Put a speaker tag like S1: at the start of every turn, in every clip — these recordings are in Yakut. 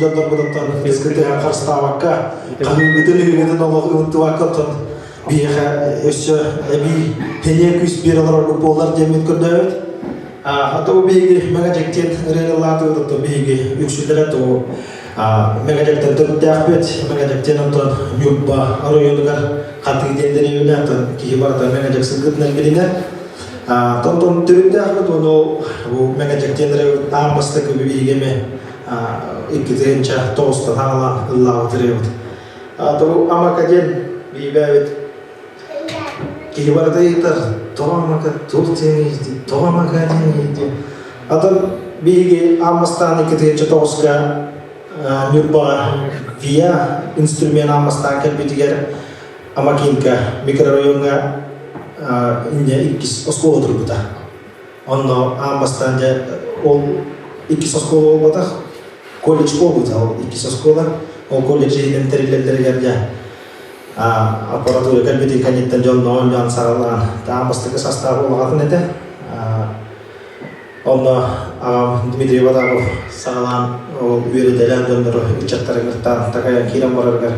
S1: дьоннорбутуттан ытыскытын харыстаабакка, хаһыыгытын үһүгүтүн олох ылыттыбакка оттон биһиэхэ өссө эбии тэниэ күүс биэр олороргут буоллар диэммит көрдөөбүт. Ото бу биһиги Мэҥэдьэктиэн ырыалаатыбыт, оттон биһиги үксүлэрэ то Мэҥэдьэктэн төрүттээхпит. Мэҥэдьэктиэн онтон Ньурба оройуонугар Хатыы диэн дэриэбинэ, оттон киһи барыта Мэҥэдьэк сылгытынан билинэр. Тонтон төрүттээхпит уонна бу Мэҥэдьэктиэн ырыабыт аан бастакы биһиги эмэ 2 9-тан хаалан ыллаабыт ырыабыт. Бу Амака диэн биибээбит киһи барыта ыйытар, тоҕо Амака, туох диэн тоҕо Амака диэн диэн. Атын биһиги аан бастаан 2009-ка Ньурбаҕа ВИА инструмент аан бастаан кэлбитигэр Амакинка микрорайоҥҥа инньэ иккис оскуола турбута. Онно аан бастаан дьэ ол иккис оскуола буолбатах, колледж буолбута ол иккис оскуола. Ол колледж иһинэн тэриллэллэригэр дьэ аппаратура кэлбитин кэнниттэн дьон оонньоон саҕалаан аан бастакы састааба улахан этэ. Онно аҕам Дмитрий Потапов саҕалаан ол үөрэтэлээн дьоннору ыччаттары кытта такайан киирэн барарыгар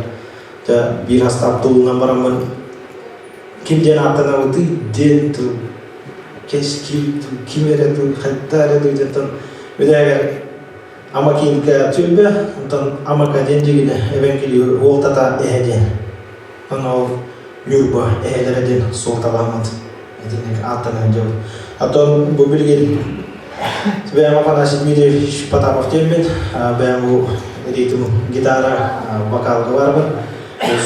S1: дьэ биир астаап тулунан бараммын ким диэн ааттанабытый диэн тыл кэскил ким эрэ тыл хайта эрэ диэн бүтээгэр Амакинка түөлбэ, онтон Амака диэн дьигинэ эбэҥкилии уолтата эһэ диэн. Онно ол Ньурба эһэлэрэ диэн суолталаммыт итинник ааттанан дьон. Оттон бу билигин бэйэм Афанасий Дмитриевич Потапов диэммин, бэйэм бу ритм гитара вокалга барбын.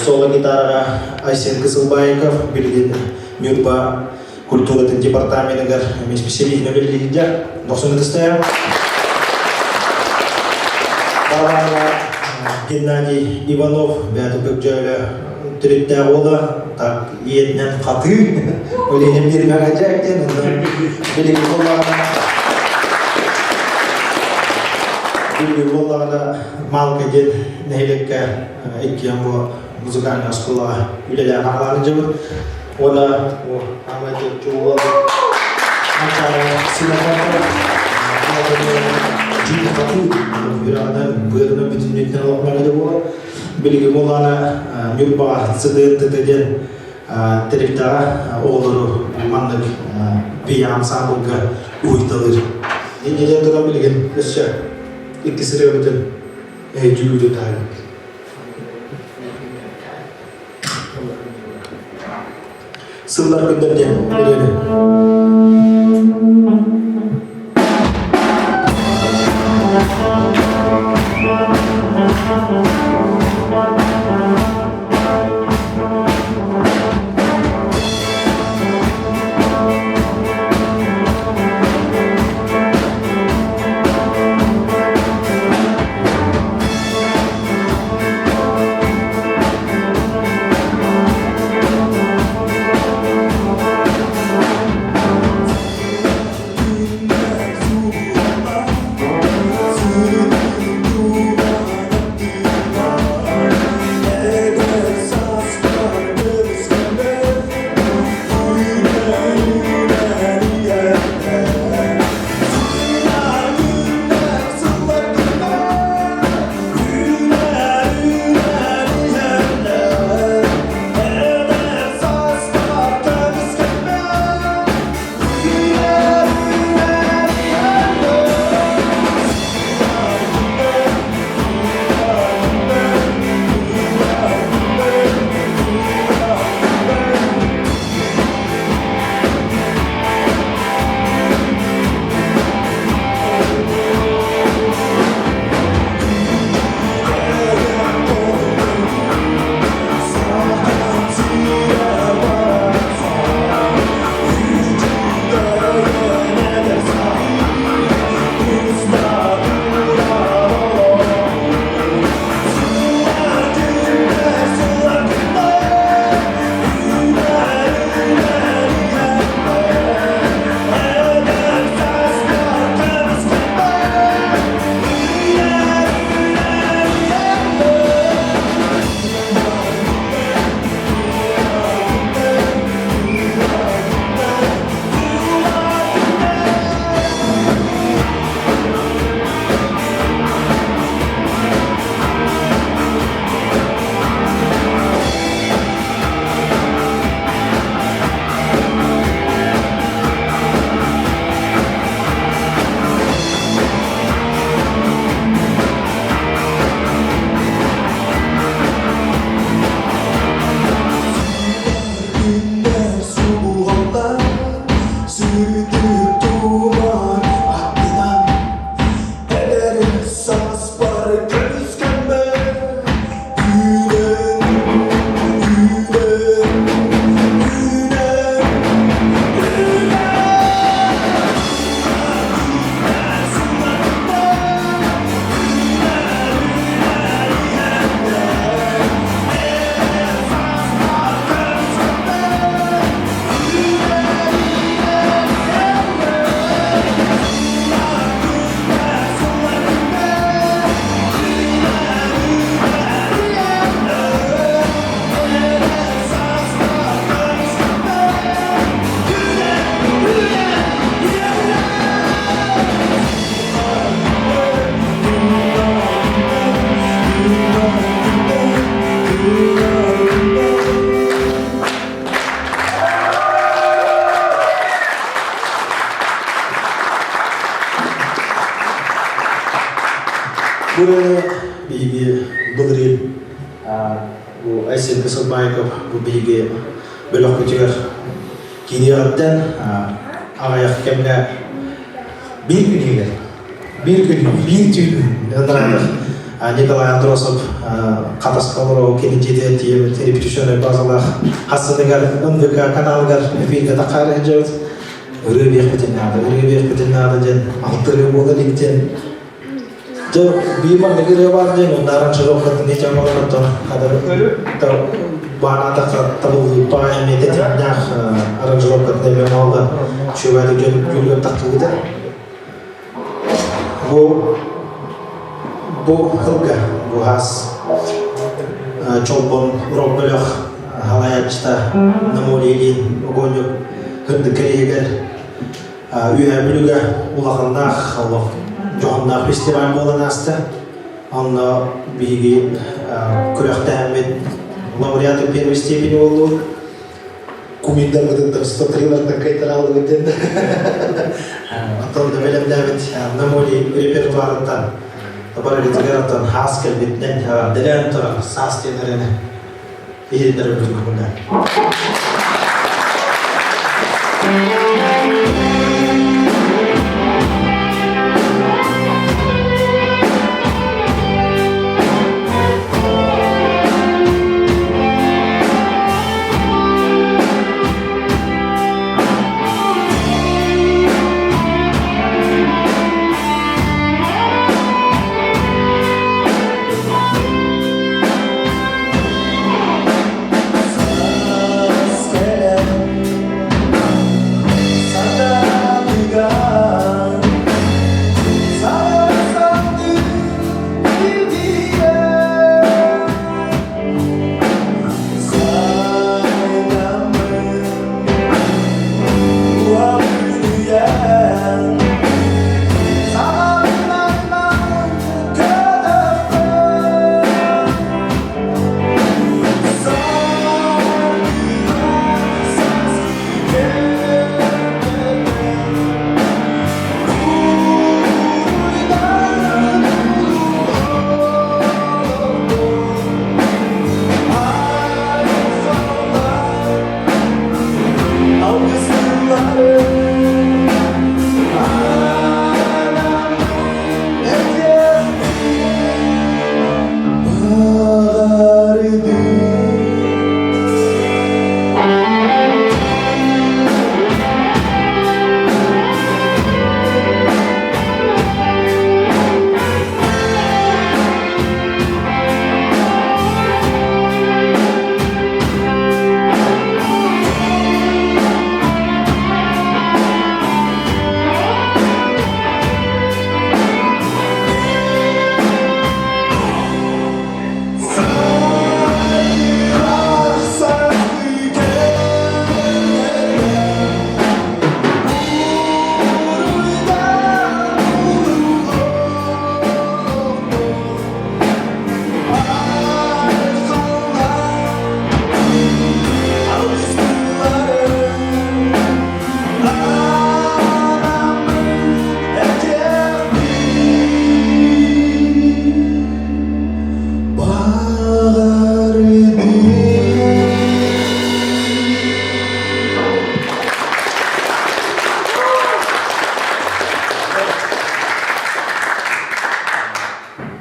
S1: Соло гитараҕа Айсен Кысылбаиков билигин Ньурба культуратын департаменыгар эмиэ специалиһинэн үлэлиир. Дохсун ытыстайа. Барабаҥҥа Геннадий Иванов бэйэтэ Көкдьөөлө төрүттээх уола, так ийэтинэн хатыы, ол иһин биэрмэҕэ дьээктэн, онно билигин буоллаҕына билигин буоллаҕына Малка диэн нэһилиэккэ иккиэн бу музыкальнай оскуолаҕа үлэлээн аҕалаан дьыбыт. Уонна аамай чуолан үрэҕинэн быарынан бүтүннүүттэн олохмаҥа буолар. Билиги буоллаҕына Ньурбаҕа ЦДНТТ диэн тэрилтэҕэ оҕолору маннык пиа ансаамбылга уһуйталыыр. Инньэ туран билигин өссө иккис ырыабытын дьүүлү таһаарбыт. Сыллар күннэр диэн ырыаны. Бу ырыаны биһиги былырыын бу Айсен Кысылбаиков бу биһиги бөлөхпүтүгэр киириэҕиттэн аҕыйах кэмҥэ биир күн иһигэр биир күн биир түүн ынырык Николай Андросов Хатаска олорор кини дьиэтигэр тиийэбит репетиционнай базалаах хассыныгар НВК каналыгар эфиргэ таххаары сылдьабыт ырыа биэхпитин наада ырыа биэхпитин наада диэн алта ырыа буола илик диэн Дьэ, биир маннык ырыа баар диэн уонна аранжировкатын итэн олорон хадары баанаатахха табыллыыппа эмиэ тэтимнээх аранжировкатын эмиэ оҥоһуллан үчүгэйдик дьон дьүүлүгэр тахсыбыта. Бу бу сылга бу хас Чолбон рок бөлөх халайааччыта Намолий Ильин Огонньук кырдык кэриһигэр Үөһээ Бүлүүгэ улаханнаах олох дьоһуннаах фестиваль буолан ааста. Онно биһиги күрэхтэһэммит лауреаты первой степени буоллубут. Кумирдарбытын 103-лартан кыайтараалыбыт диэн. Оттон да бэлэмнээбит Намоли репертуарыттан барыгытыгар оттон хаас кэлбитинэн дэлээн турар саас диэн эрэнэ иһитиннэрэр көҥүллээн.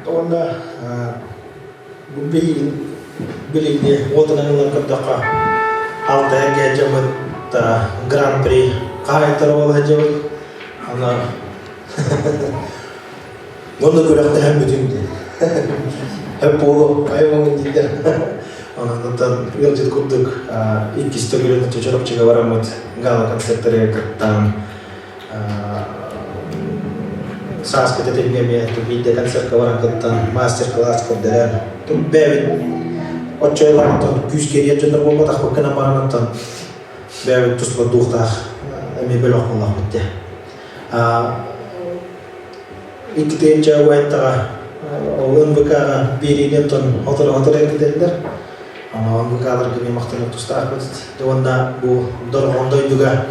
S1: Уонна бу билигин билиҥҥи уотунан ылан көрдөххө, Алтайга кэлдьэммит Гран-при хаһаайыттара буола сылдьабыт. Аны Онно күрэхтэһэн бүтүн диэн. Хөп буолуо, айылҕа дииллэр. Онон ыалдьыт курдук иккис төгүлүн Чочоропчига бараммыт гала-концертары кыттан сааскы тэтимҥэ эмиэ биирдэ концертка баран кыттан мастер-класс көрдөрөн бэйэбит оччойлоохтон күүс кириэр дьоннор буолбатахпыт гынан баран оттон бэйэбит туспа дуохтаах эмиэ бөлөх буоллахпыт дии. Икки уһайдаҕа ол НВК-ҕа биэриини оттон сотору-сотору эргитэллэр. Аны НВК-ларга эмиэ махтаныах тустаахпыт. Уонна бу Дорҕоон дойдуга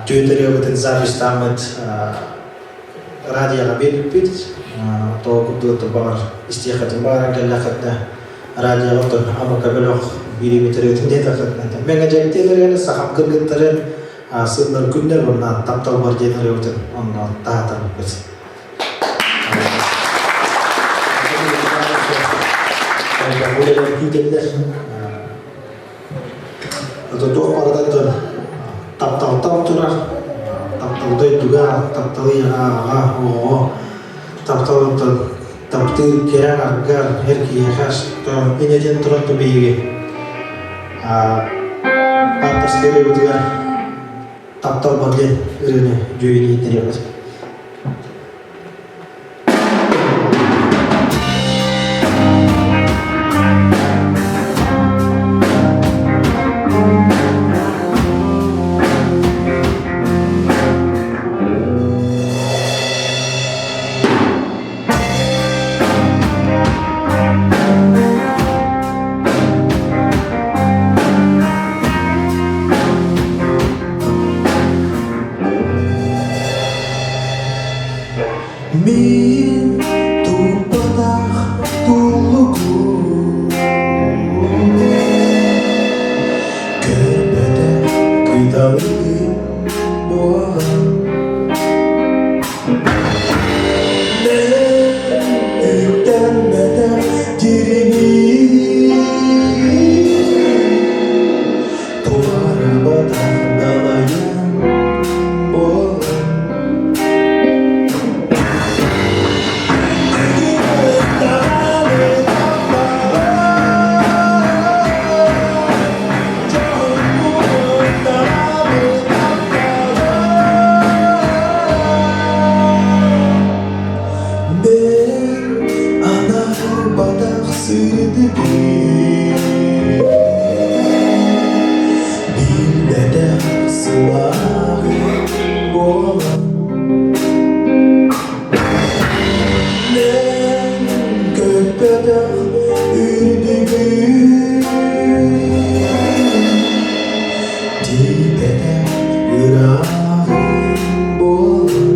S1: түөрт ырыабытын записьтааммыт радиоҕа биэрбиппит. Тоҕо курдук баҕар истиэххитин баҕаран кэллэххитинэ радиоҕа оттон Амака бөлөх бииримит ырыатын диэтэххитинэ Мэҥэдьэктиэн ырыаны сахам кыргыттарын сыллар күннэр уонна тапталбар диэн ырыабытын онно таһаатарбыппыт. Үлэлэр күүтэллэр. Туох барыта тапталтан турар, таптал дойдуга, таптал ийэҕэ, аҕаҕа, оҕоҕо, таптал таптыыр кэрэ аргар, эр киһиэхэ инньэ диэн туран биһиги авторскай ырыабытыгар таптал бар диэн ырыаны дьүөгэлии иһитиннэриэхпит.
S2: Мин туппатах туллугум Көрбөтөх кыталыгым буолан Үктэммэтэх дириҥин Туорабатах далайым буолан Мен анарбатах сырдыгын Билбэтэх сылааһын буолан Мен көппөтөх үрдүгүн Тиийбэтэх ырааҕын буолан.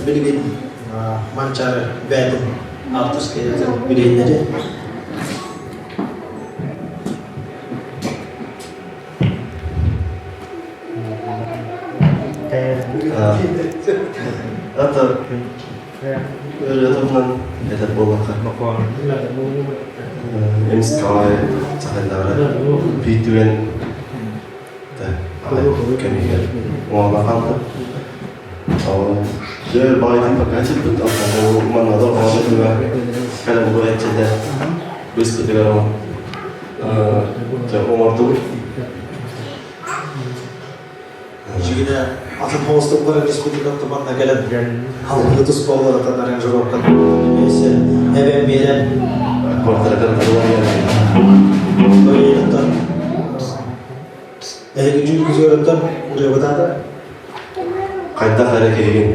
S1: Билигин Манчаары бэйэтин авторскай билиһиннэри.
S3: Это ырыатынан этэр буоллахха эмискэ сахаллара биир түгэн кэмигэр уола хаалда. Дьэ баайдын пока сылдьыбыт манна оҕо кэлэн бу этчилэр быспытыгар оҥордубут.
S1: Дьигинэ атын холостуктар республикан туманна кэлэн халыҥы туспа олоротон аранжировкан эбэн биэрэн
S3: Квартиратын
S1: Эһиги дьүүлгүтүгэр ырыабытаата?
S3: Хайдах эрэ киһигин.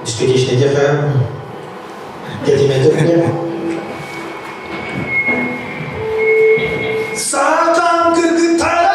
S1: Дискотечный диэхэ тэтимэтэ Саатан кыргыттара!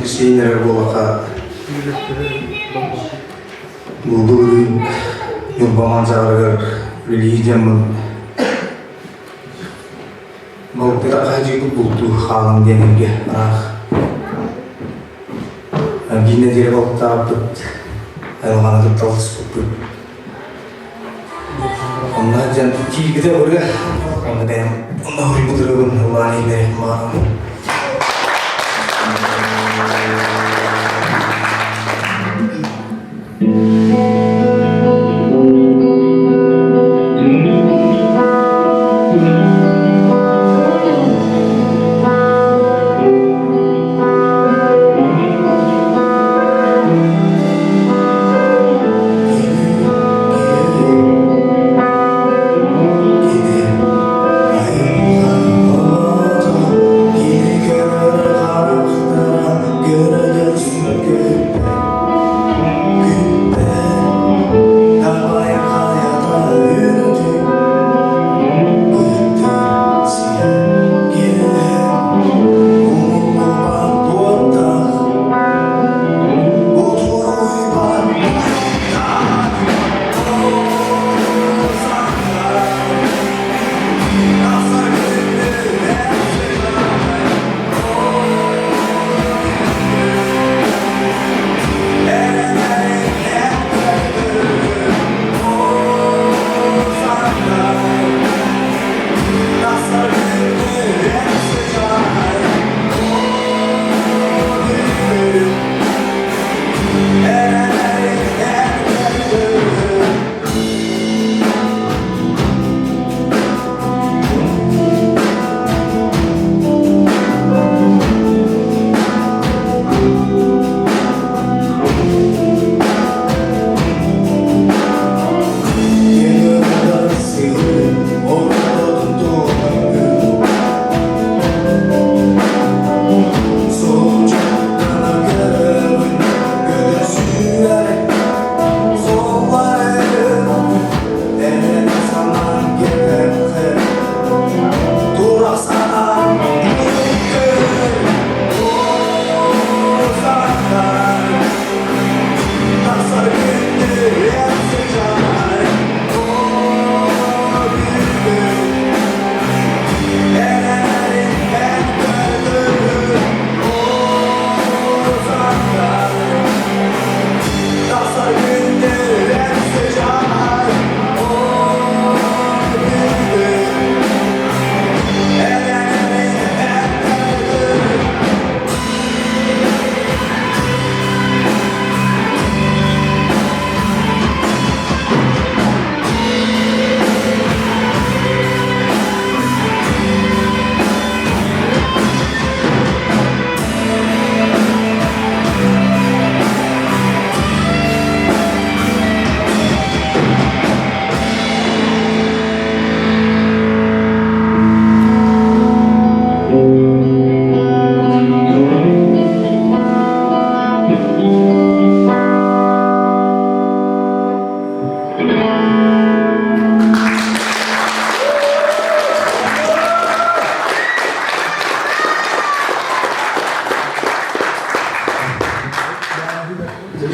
S2: Кисиэннэрэр буоллахха бу былырыын Ньурба Манчаарыгар үлэлии дьоммун балыкпыта хаһыйбыт бултуу хаалан диэн эргэ ыраах биир нэдиэлэ балыктаабыппыт айылҕаны кытта алтыспыппыт. Онно дьон киирбитэ ырыа онно бэйэм онно уруйбут ырыабын ыллаан иһиллэриэхпин баҕарабын.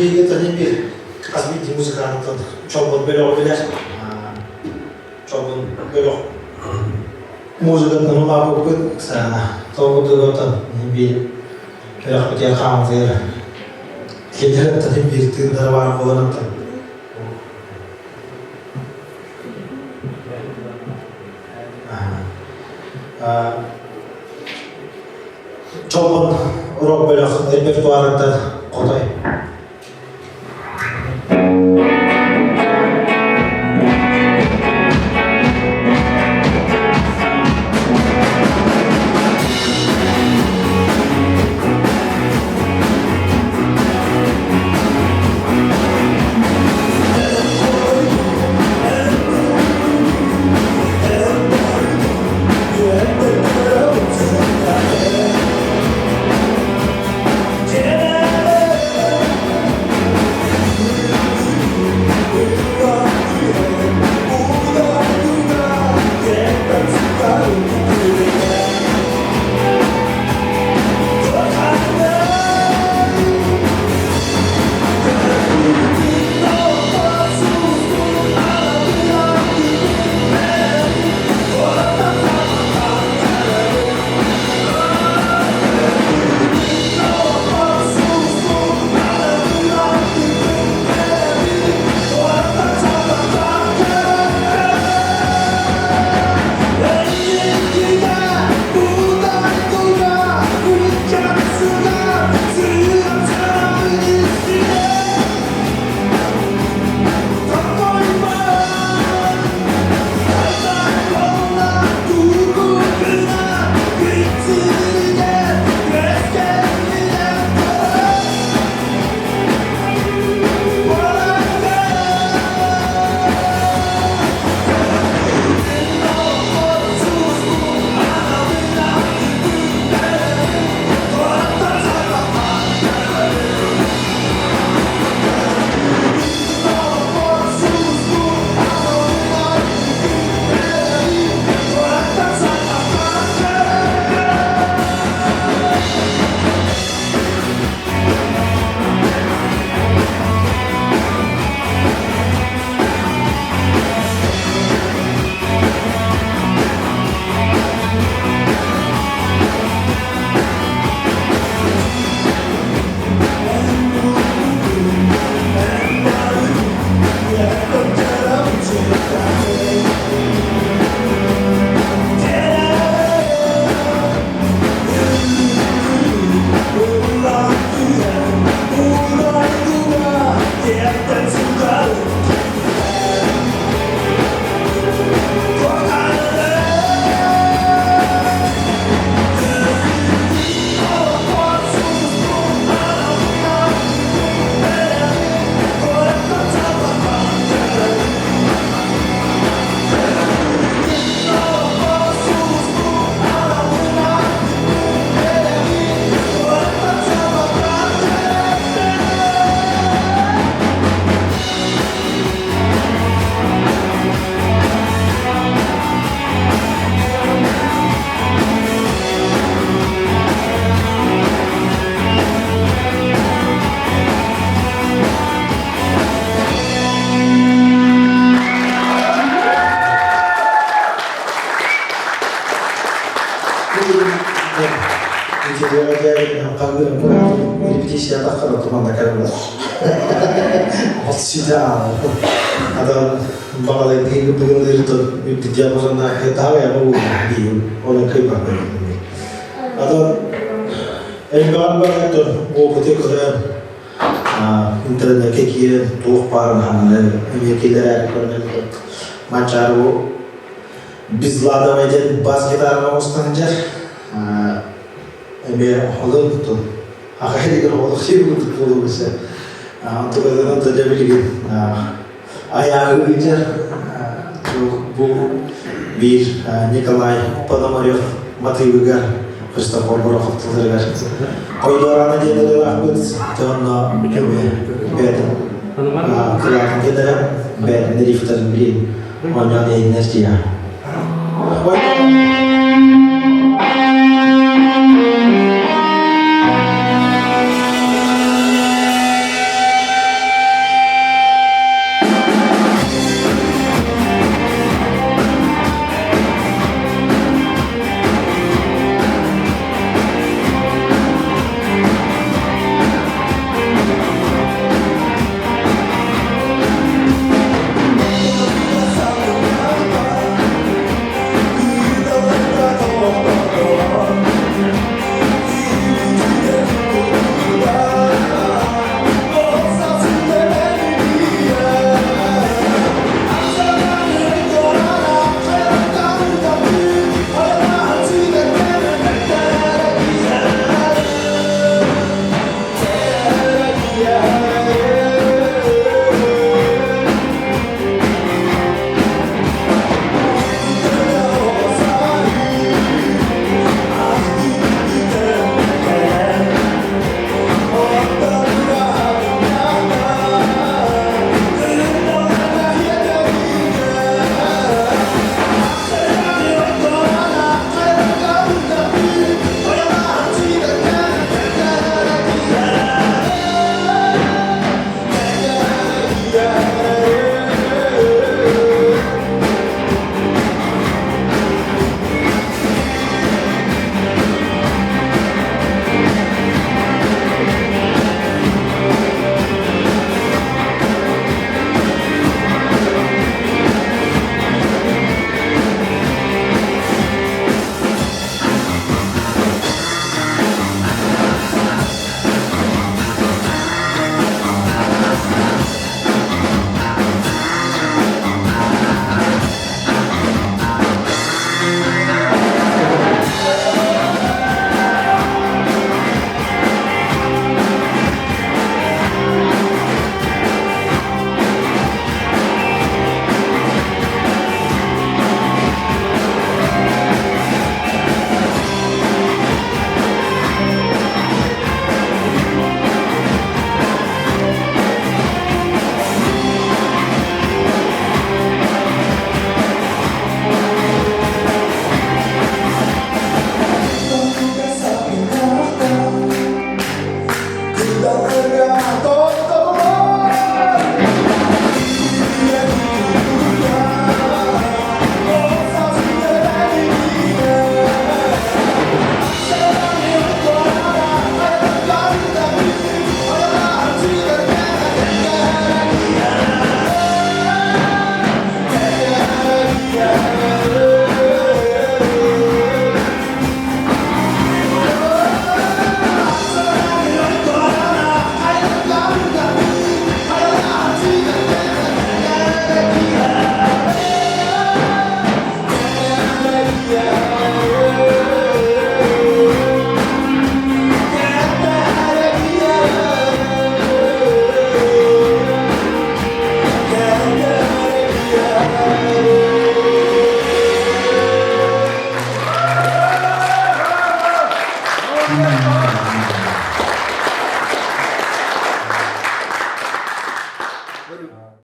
S1: Билиги тани бир хас биирдии музыкантан чолбон бөлөҕү билэр. Чолбон бөлөх музыкатын улааппыппыт тоҕудугутан биир бөлөхпүтүгэр хаамытыгар кинилэр биир тыыннара баар буолан Чолбон рок бөлөх репертуарыттан Хотой. Манна кэлэн Ол ситэ Ата баҕалайдыы кырдыгын үрдүк диапазонна таһа яма диим. Оны кыйбаппын. Ата элбэҕин баран опыты көрөн интернетке киирэн туох баарын хаҥаны эмиэ киллэрээри көрүнэн Манчаары бу Безладовай диэн бас гитараны оҥостон дьэр эмиэ олун тутун аҕа олох сир курдук буолугуса онтукатынан да билигин айааһы ыытар бу биир Николай Пономарев матыыбыгар Христофор Горохов тылларыгар Ойдуорана диэн ырыалаахпыт онно бэйэтин кылаатын киллэрэн бэйэтин рифтарын билин оонньоон иһиннэр тиийэ.